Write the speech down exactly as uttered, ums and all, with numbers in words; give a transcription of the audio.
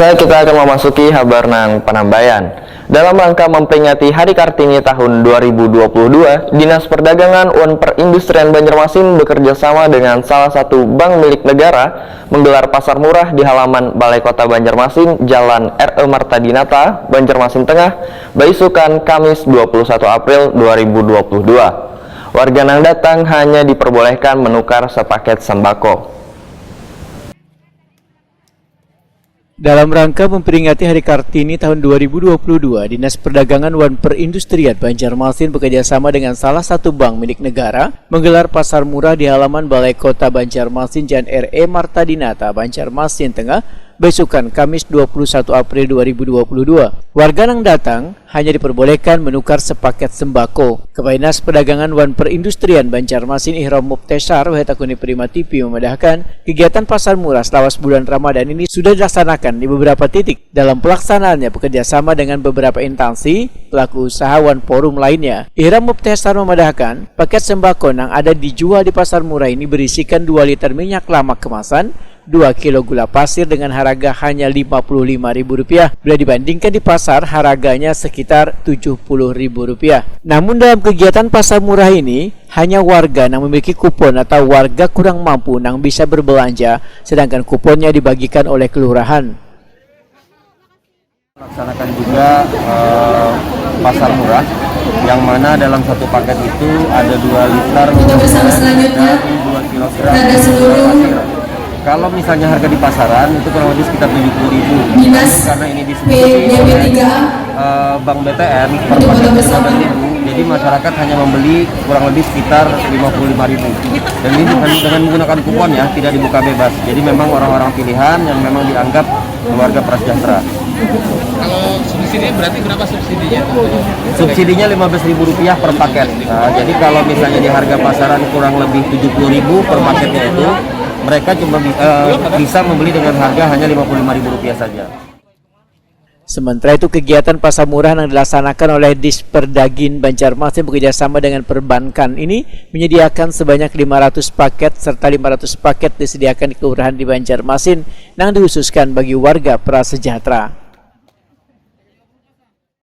Kita akan memasuki habar nang panambayan. Dalam rangka memperingati Hari Kartini tahun dua ribu dua puluh dua, Dinas Perdagangan wan Perindustrian Banjarmasin bekerja sama dengan salah satu bank milik negara menggelar pasar murah di halaman Balai Kota Banjarmasin, Jalan R E Marta Dinata, Banjarmasin Tengah, baisukan Kamis dua puluh satu April dua ribu dua puluh dua. Warga nang datang hanya diperbolehkan menukar sepaket sembako. Dalam rangka memperingati Hari Kartini tahun dua ribu dua puluh dua, Dinas Perdagangan wan Perindustrian Banjarmasin bekerjasama dengan salah satu bank milik negara menggelar pasar murah di halaman Balai Kota Banjarmasin, Jalan R E Marta Dinata, Banjarmasin Tengah, besukan Kamis dua puluh satu April dua ribu dua puluh dua. Warga nang datang hanya diperbolehkan menukar sepaket sembako. Kepala Dinas Perdagangan wan Perindustrian Banjarmasin, Ihram Mubtesar, wahai takuni Prima T V, memadahkan, kegiatan pasar murah selawas bulan Ramadan ini sudah dilaksanakan di beberapa titik. Dalam pelaksanaannya bekerja sama dengan beberapa instansi, pelaku usaha, wan forum lainnya. Ihram Mubtesar memadahkan, paket sembako nang ada dijual di pasar murah ini berisikan dua liter minyak lamak kemasan, dua kilo gula pasir dengan harga hanya lima puluh lima ribu rupiah. Bila dibandingkan di pasar, harganya sekitar tujuh puluh ribu rupiah. Namun, dalam kegiatan pasar murah ini, hanya warga yang memiliki kupon atau warga kurang mampu yang bisa berbelanja, sedangkan kuponnya dibagikan oleh kelurahan. Laksanakan juga eh, pasar murah, yang mana dalam satu paket itu ada dua liter minyak goreng dan dua kilogram gula pasir. Kalau misalnya harga di pasaran itu kurang lebih sekitar tujuh puluh ribu. Namun karena ini distribusi oleh eh, Bank B T N per paket lima belas ribu, jadi masyarakat hanya membeli kurang lebih sekitar lima puluh lima ribu. Dan ini dengan, dengan menggunakan kupon, ya, tidak dibuka bebas. Jadi memang orang-orang pilihan yang memang dianggap keluarga prasejahtera. Kalau subsidi berarti berapa subsidinya? Subsidinya lima belas ribu rupiah per paket. Nah, jadi kalau misalnya di harga pasaran kurang lebih tujuh puluh ribu per paketnya itu, mereka cuma bi- eh, bisa membeli dengan harga hanya lima puluh lima ribu rupiah saja. Sementara itu, kegiatan pasar murah yang dilaksanakan oleh Disperdagin Banjarmasin bekerjasama dengan perbankan ini menyediakan sebanyak lima ratus paket, serta lima ratus paket disediakan di kelurahan di Banjarmasin yang dikhususkan bagi warga prasejahtera.